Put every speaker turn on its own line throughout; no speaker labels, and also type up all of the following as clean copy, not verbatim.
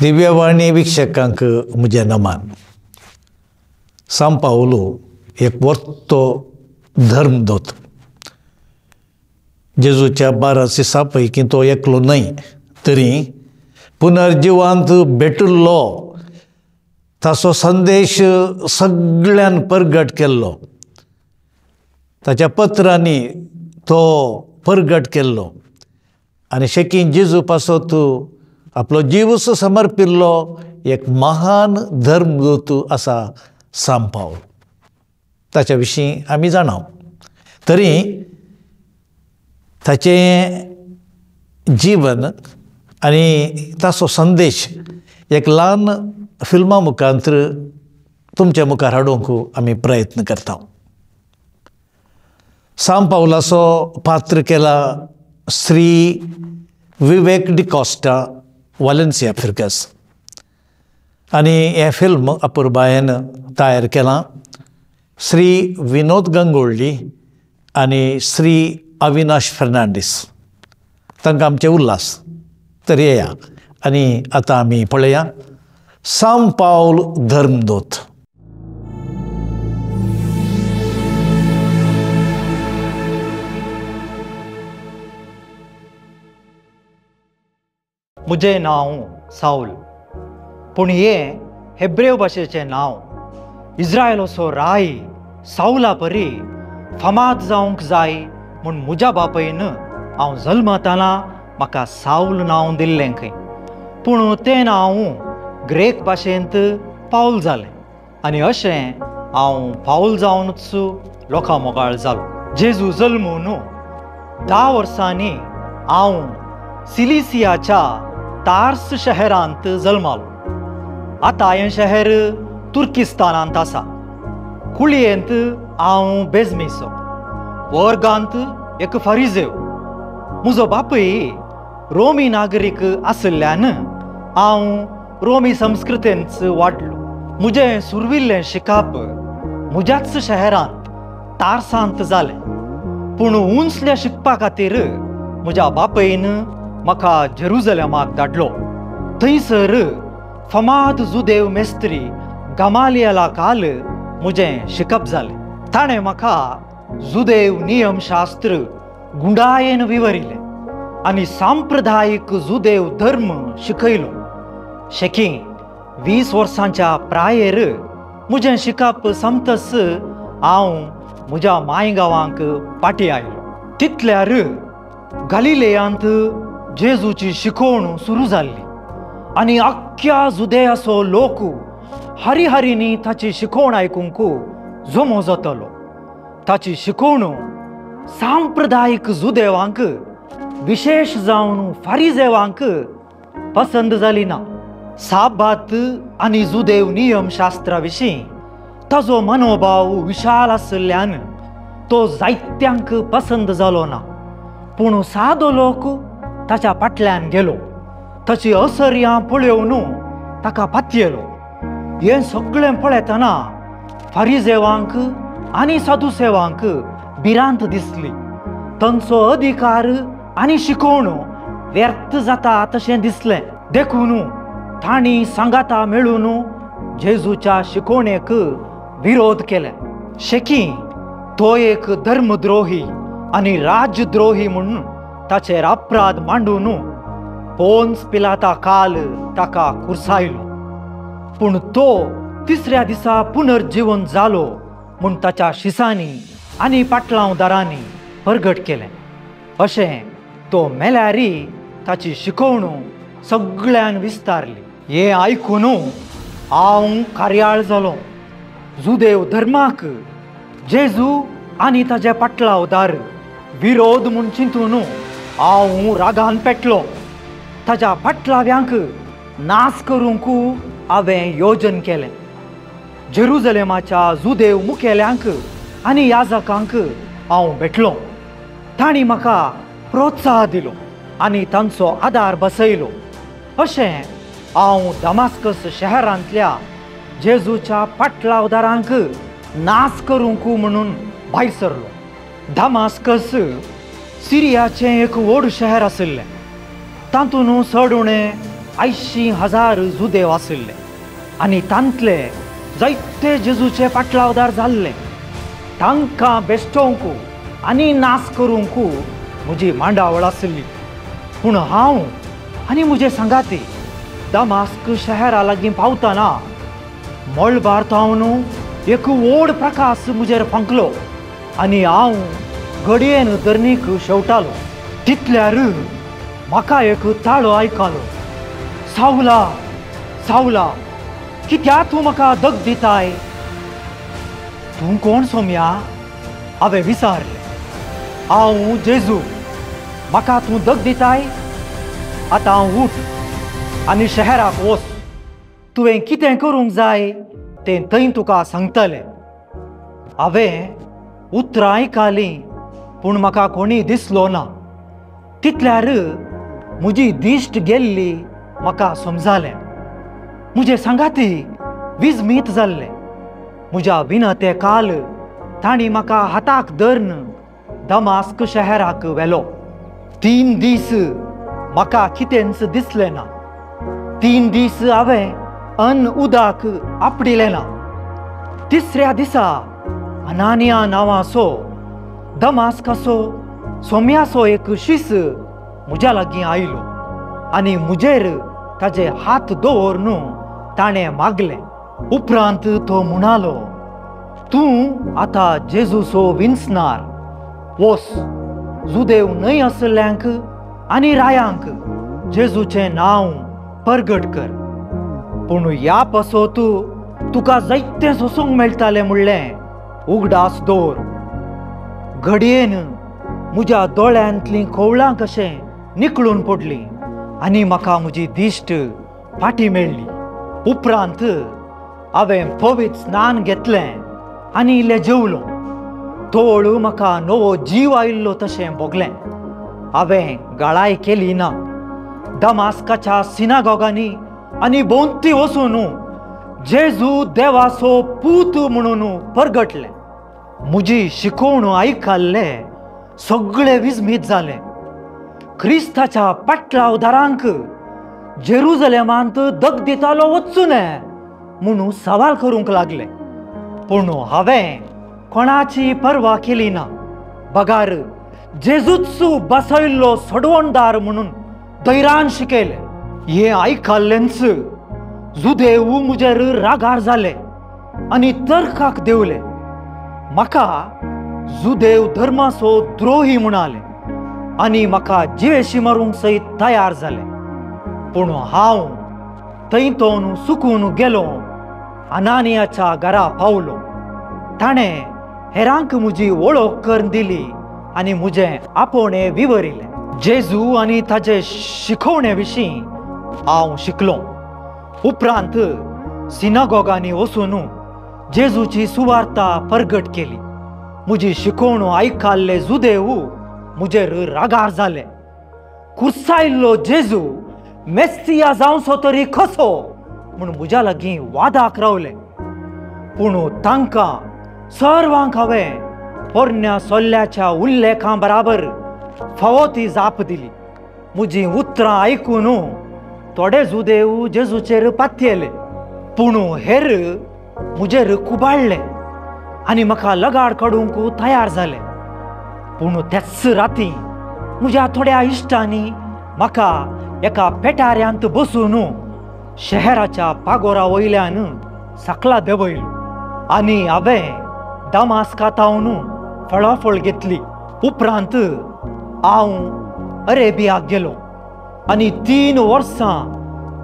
दिव्यवाणी वीक्षकांक म्हजें नमन. सांव पावलो एक वर्तो धर्मदूत. जेजूच्या 12 शिसां पैकी तो एकलो न्हय तरी पुनर्जिवांत भेटिल्लो ताचो संदेश सगळ्यान परगट केल्लो, ताच्या पत्रांनी तो परगट केल्लो आनी शेकीं जेजू पासत आपलो जीवच समर्पिल्लो एक महान धर्मदूत आसा सांव पावल. ताच्या विशीं आमी जाणा तरी ताचें जीवन आनी ताचो संदेश एक ल्हान फिल्मा मुखांतर तुमच्या मुखार हाडूंक आमी प्रयत्न करता. सांव पावलाचो पात्र केला श्री विवेक डिकॉस्टा वालेन्सिया फिर्गस आनी हें फिल्म अपुरबायेन तयार केलां श्री विनोद गंगोळ्ळी आनी श्री अविनाश फर्नांडीस. तांकां आमचे उल्हास. तर येया आनी आतां आमी पळया सांव पावल धर्मदूत.
म्हजें नांव सावल, पूण हें हेब्रेव भाशेचें नांव. इज्रायलाचो राय सावला परी फामाद जावंक जाय म्हूण म्हज्या बापायन हांव जल्मताना म्हाका सावल नांव दिल्लें खंय. पूण तें नांव ग्रेक भाशेंत पावल जालें आनी अशें हांव पावल जावनूच लोकां मोगाळ जालो. जेजू जल्मून 10 वर्सांनी हांव सिलिसियाच्या तार्स शहरांत जल्मालो. आतां हें शहर तुर्किस्तानांत आसा. कुळयेंत हांव बेजमिसो, वर्गांत एक फारिजेव. म्हजो बापूय रोमी नागरीक आशिल्ल्यान हांव रोमी संस्कृतेंत वाडलो. म्हजें सुरविल्लें शिकप म्हज्याच शहरांत तार्सांत जालें. पूण उंचलें शिकपा खातीर म्हज्या बापायन म्हाका जेरुजलेमाक धाडलो. थंयसर फमाद जुदेव मेस्त्री गमालियला काल म्हजें शिकप जालें. ताणें म्हाका जुदेव नियमशास्त्र गुंडायेन विवरिलें आनी सांप्रदायीक जुदेव धर्म शिकयलो. शेकीं 20 वर्सांच्या प्रायेर म्हजें शिकप सोंपतच हांव म्हज्या मायगांवांक फाटीं आयलो. तितल्यार गालिलेयांत जेजूची शिकोवण सुरू जाल्ली आनी आख्ख्या जुदेयाचो लोक हरिहरींनी ताची शिकोवण आयकूंक जमो जातालो. ताची शिकोवण सांप्रदायीक जुदेवांक, विशेश जावन फारिजेवांक पसंद जाली ना. साबात आनी जुदेव नियमशास्त्रा विशीं ताजो मनोभाव विशाल आशिल्ल्यान तो जायत्यांक पसंद जालो ना. पूण सादो लोक ताच्या फाटल्यान गेलो. ताची असर्यां पळोवन ताका पातयेलो. हें सगळें पळयतना फारिजेवांक आनी सादुसेवांक भिरांत दिसली. तांचो अधिकार आनी शिकोवण व्यर्थ जाता तशें दिसलें. देखून तांणी सांगाता मेळून जेजूच्या शिकोवणेक विरोध केले. शेकीं तो एक धर्मद्रोही आनी राजद्रोही म्हूण ताचेर अपराध मांडून पोन्स पिलाता काल ताका कुर्सायलो. पूण तो तिसऱ्या दिसा पुनर्जीवन जालो म्हूण ताच्या शिसांनी आनी पाटलावदारांनी परगट केलें. अशें तो मेल्यारी ताची शिकोवण सगळ्यान विस्तारली. हें आयकून हांव कार्याळ जालो. जुदेव धर्माक जेजू आनी ताजे पाटलावदार विरोध म्हूण चिंतून हांव रागान पेटलो. ताज्या फाटलाव्यांक नाश करूंक हांवें योजन केलें. जेरुजलेमाच्या जुदेव मुखेल्यांक आनी याजकांक हांव भेटलो. तांणी म्हाका प्रोत्साह दिलो आनी तांचो आदार बसयलो. अशें हांव दमास्कस शहरांतल्या जेजूच्या पाटलावदारांक नाश करूंक म्हणून भायर सरलो. दमास्कस सिरियाचें एक व्हड शहर आशिल्लें. तातूंत चड उणें 80,000 जुदेव आशिल्ले आनी तांतले जायते जेजूचे फाटलावदार जाल्ले। तांकां बेश्टोवंक आनी नाश करूंक म्हजी मांडावळ आशिल्ली। पूण हांव आनी म्हजे सांगाती दमास्क शहरा लागीं पावतना मळबार थावन एक व्हड प्रकाश म्हजेर फांकलो आनी हांव घडयेन धरणीक शेवटालो। तितल्यार म्हाका एक ताळो आयकलो, सावला सावला, कित्याक तूं म्हाका दग दिताय? तूं कोण सोम्या? हांवें विचारलें। हांव जेजू, म्हाका तूं दग दिताय? आतां उठ आनी शहराक वच, तुवें कितें करूंक जाय तें थंय तुका सांगतलें। हांवें उतरां आयकलीं पूण म्हाका कोणी दिसलो ना। तितल्यार म्हजी दिश्ट गेल्ली म्हाका समजालें। म्हजे सांगाती विजमीत जाल्ले। म्हज्या विनते काल तांणी म्हाका हाताक धरून दमास्क शहराक व्हेलो। 3 दीस म्हाका कितेंच दिसलें ना। 3 दीस हांवें अन्न उदक आपडिलें ना। तिसऱ्या दिसा अनानिया नांवाचो दमास्काचो सोम्याचो एक शीस म्हज्या लागीं आयलो आनी म्हजेर ताजे हात दवरून ताणें मागलें। उपरांत तो म्हणालो, तूं आतां जेजूचो विंचणार, वोस जुदेव न्हय आशिल्ल्यांक आनी रायांक जेजूचें नांव परगट कर। पूण ह्या पासत तुका जायतें सोसूंक मेळटालें म्हणलें उगडास दवर। घडयेन म्हज्या दोळ्यांतलीं खोवळां कशें निकळून पडलीं आनी म्हाका म्हजी दिश्ट फाटी मेळ्ळी। उपरांत हांवें पवित्र स्नान घेतलें आनी इल्लें जेवलो। तोळ म्हाका नवो जीव आयिल्लो तशें भोगलें। हांवें गळाय केली ना। दमास्काच्या सिनागोगांनी आनी भोंवती वचून जेजू देवाचो पूत म्हणून परगटलें। म्हजी शिकोवण आयकल्ले सगळे विजमीत जाले। क्रिस्ताच्या पाटलावदारांक जेरुजलेमांत दग दितालो वचूं नये म्हणून सवाल करूंक लागले। पूण हांवें कोणाची पर्वा केली ना, बगार जेजूच बसयल्लो सोडवणदार म्हणून धैर्यान शिकयलें। हें आयकल्लेंच जुदेव म्हजेर रागार जाले आनी तर्काक देंवले। म्हाका जुदेव धर्माचो द्रोही म्हणाले आनी म्हाका जिवेशी मारूंक सयत तयार जाले। पूण हांव थंय तोन सुकून गेलो, अनानियाच्या घरा पावलो। ताणें हेरांक म्हजी वळख करून दिली आनी म्हजें आपोवणें विवरिलें। जेजू आनी ताजे शिकोवणे विशीं हांव शिकलो। उपरांत सिनागोगांनी वचून जेजूची सुवार्ता परगट केली। म्हजी शिकोवण आयकल्ले जुदेव म्हजेर रागार जाले। कुर्सायल्लो जेजू मेस्सिया जावचो तरी कसो म्हूण म्हज्या लागीं वादाक रावले। पूण तांकां सर्वांक हांवें पोरण्या सोल्ल्याच्या उल्लेखां बराबर फावो ती जाप दिली। म्हजीं उतरां आयकून थोडे जुदेव जेजूचेर पातयेले, पूण हेर म्हजेर कुबाडले आनी म्हाका लगाड काडूंक तयार जाले। पूण त्याच राती म्हज्या थोड्या इश्टांनी म्हाका एका पेटाऱ्यांत बसून शहराच्या पागोरा वयल्यान सकला देंवयलो आनी हांवें दमास्का थावन फळाफळ घेतली। उपरांत हांव अरेबियाक गेलो आनी 3 वर्सां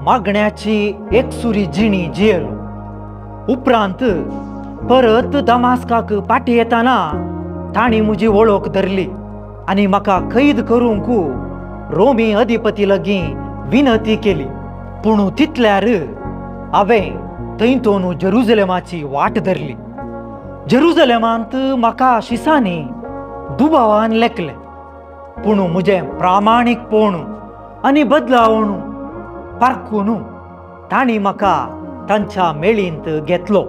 मागण्याची एकसुरी जिणी जियेलो। उपरांत परत दमास्काक फाटी येतना तांणी म्हजी वळख धरली आनी म्हाका कैद करूंक रोमी अधिपती लागीं विनंती केली। पूण तितल्यार हांवें थंयतोन जेरुजलेमाची वाट धरली। जेरुजलेमांत म्हाका शिसांनी दुबावान लेखलें, पूण म्हजें प्रामाणीकपण आनी बदलावण पारखून तांणी म्हाका तांच्या मेळींत घेतलो।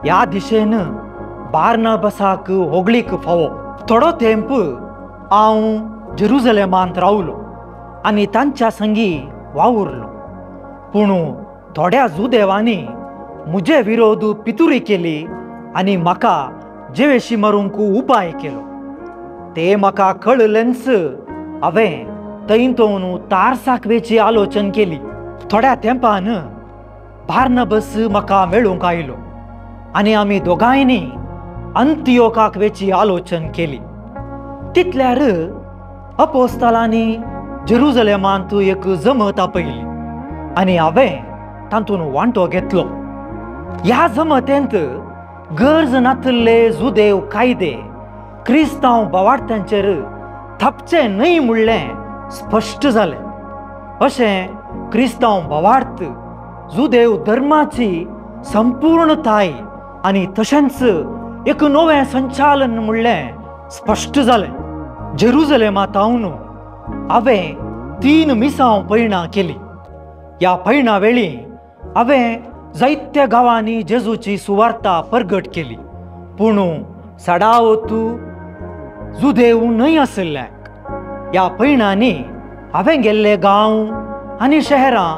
ह्या दिशेन बार्नाबासाक होगळीक फावो। थोडो तेंप हांव जेरुजलेमांत रावलो आनी तांच्या संगी वावुरलो। पूण थोड्या जुदेवांनी म्हजे विरोध पितुरी केली आनी म्हाका जेवेशी मारूंक उपाय केलो. ते म्हाका कळलेंच हांवें थंयतोवन तारसाक वेची आलोचन केली. थोड्या तेंपान बार्नबस म्हाका मेळूंक आयलो आनी आमी दोगांयनी अंतियोकाक वेची आलोचन केली. तितल्यार अपोस्तालांनी जेरुजलेमांत एक जमत आपयली आनी हांवें तातूंत वांटो घेतलो. ह्या जमतेंत गरज नातिल्ले जुदेव कायदे क्रिस्तांव भावार्थ्यांचेर थापचे न्हय म्हणलें स्पश्ट जालें. अशें क्रिस्तांव भावार्थ जुदेव धर्माची संपूर्णताय आनी तशेंच एक नवें संचालन म्हणलें स्पश्ट जालें. जेरुजलेमा तावन हांवें 3 मिसांव पयणां केली. ह्या पयणा वेळी हांवें जायत्या गांवांनी जेजूची सुवार्ता परगट केली. पूण सडावत जुदेव न्हय आशिल्ल्याक ह्या पयणांनी हांवें गेल्ले गांव आनी शहरां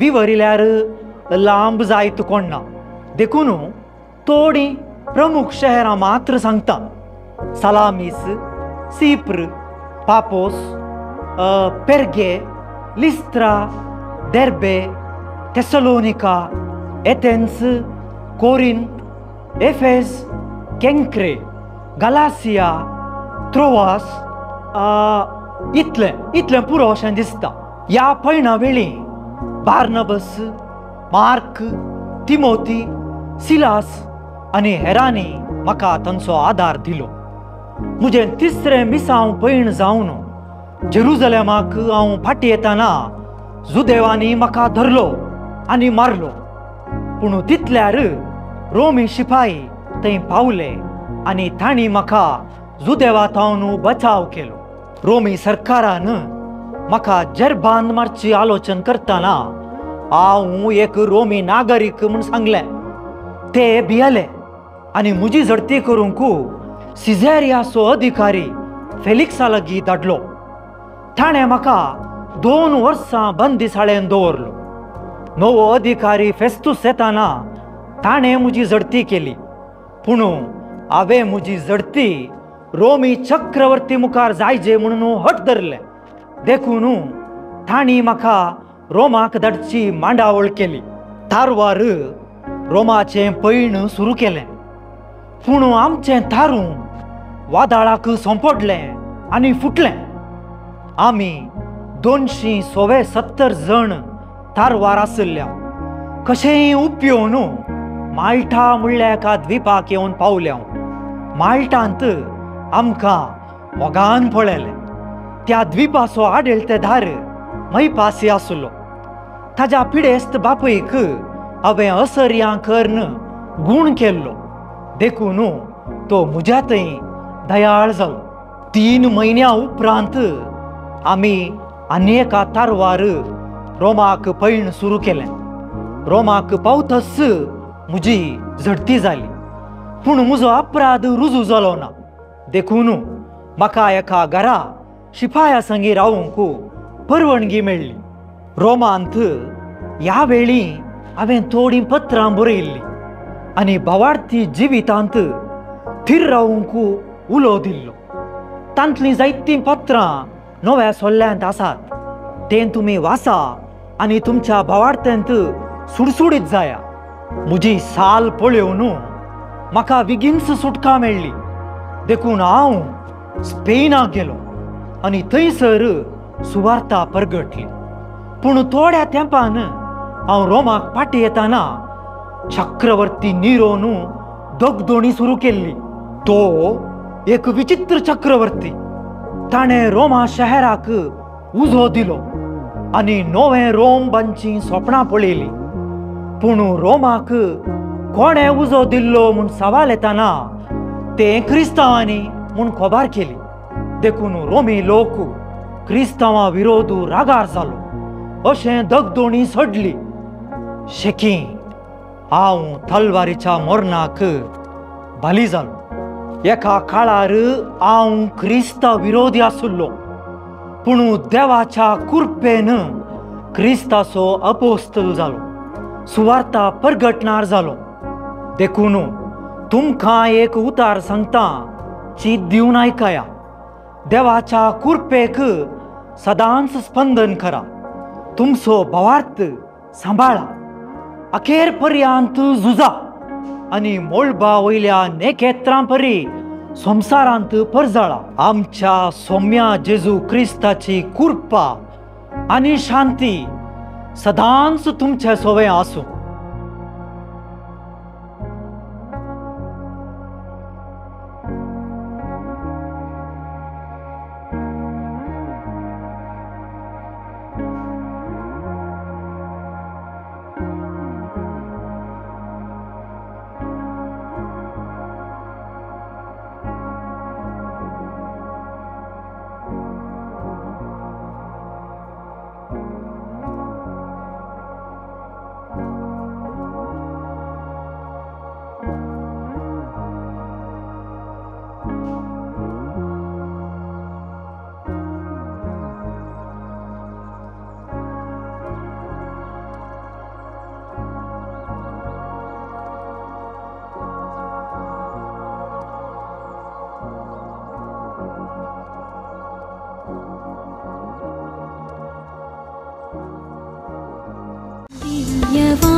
विवरिल्यार लांब जायत कोण ना, देखून थोडीं प्रमुख शहरां मात्र सांगता. Salamis, Cyprus, Paphos, Perge, Lystra, Derbe, Thessalonica, Athens, Corinth, Ephesus, Cenchreae, Galatia, Troas. इतलें इतलें पुरो अशें दिसता. ह्या पयणा वेळी बार्नबस, मार्क, तिमोती, सिलास आनी हेरांनी म्हाका तांचो आदार दिलो. म्हजें तिसरें मिसांव पयण जावन जेरुजलेमाक हांव फाटीं येतना जुदेवांनी म्हाका धरलो आनी मारलो. पूण तितल्यार रोमी शिपाय थंय पावले आनी तांणी म्हाका जुदेवा थावन बचाव केलो. रोमी सरकारान म्हाका जेरबांद मारची आलोचन करतना हांव एक रोमी नागरीक म्हूण सांगलें. ते भियेले आनी म्हजी झडती करूंक सिझेरियाचो अधिकारी फेलिक्सा लागीं धाडलो. ताणें म्हाका 2 वर्सां बंदिसाळेन दवरलो. नवो अधिकारी फेस्तूस येतना ताणें म्हजी झडती केली. पूण हांवें म्हजी झडती रोमी चक्रवर्ती मुखार जायजे म्हणून हट धरलें. देखून तांणी म्हाका रोमाक धाडची मांडावळ केली. तारवार रोमाचें पयण सुरू केलें. पूण आमचें तारूं वादळाक सोंपडलें आनी फुटलें. आमी 270 जण तारवार आशिल्ल्या. कशेंय उपयोवन माल्टा म्हणल्या एका द्वीपाक येवन पावल्या. माल्टांत आमकां मोगान पळयलें. त्या द्वीपाचो आडेलतेदार मैपासी आसलो. ताज्या पिडेस्त बापयक हांवें असर्यां करून गूण केल्लो. देखून तो म्हज्या थंय दयाळ जालो. 3 म्हयन्या उपरांत आमी आनी एका तारवार रोमाक पयण सुरू केलें. रोमाक पावतच म्हजी झडती जाली. पूण म्हजो अपराध रुजू जालो ना. देखून म्हाका एका घरा शिपाया संगी रावूंक परवानगी मेळ्ळी. रोमांत ह्या वेळी हांवें थोडीं पत्रां बरयल्लीं आनी भावार्थी जिवितांत थीर रावूंक उलो दिल्लो. तांतलीं जायतीं पत्रां नव्या सोल्ल्यांत आसात. तें तुमी वाचा आनी तुमच्या भावार्थ्यांत सुडसुडीत जाया. म्हजी साल पळोवन म्हाका बेगीनच सुटका मेळ्ळी. देखून हांव स्पेनाक गेलो आनी थंयसर सुवार्ता परगटली. पूण थोड्या तेंपान हांव रोमाक फाटीं येतना चक्रवर्ती निरोन दगदोणी सुरू केल्ली. तो एक विचित्र चक्रवर्ती. ताणें रोमा शहराक उजो दिलो आनी नवें रोम बांदचीं सोपणां पळयलीं. पूण रोमाक कोणें उजो दिल्लो म्हूण सवाल येतना ते क्रिस्तांवांनी म्हूण खबर केली. देखून रोमी लोक क्रिस्तांवां विरोध रागार जालो. अशें दगदोणी सोडली. शेकी हांव तलवारीच्या मरणाक बली जालो. एका काळार हांव क्रिस्तांव विरोधी आशिल्लो. पूण देवाच्या कृपेन क्रिस्ताचो अपोस्तल जालो, सुवार्ता परगटणार जालो. देखून तुमकां एक उतार सांगता, चीत दिवन आयकया. देवाच्या कुरपेक सदांच स्पंदन करा, तुमचो भावार्थ सांबाळा, अखेर पर्यंत झुजा आनी मोळबा वयल्या नेकेत्रां परी संवसारांत परजळा. आमच्या सोम्या जेजू क्रिस्ताची कृपा आनी शांती सदांच तुमचे सोवे आसूं.
दिव्यवा।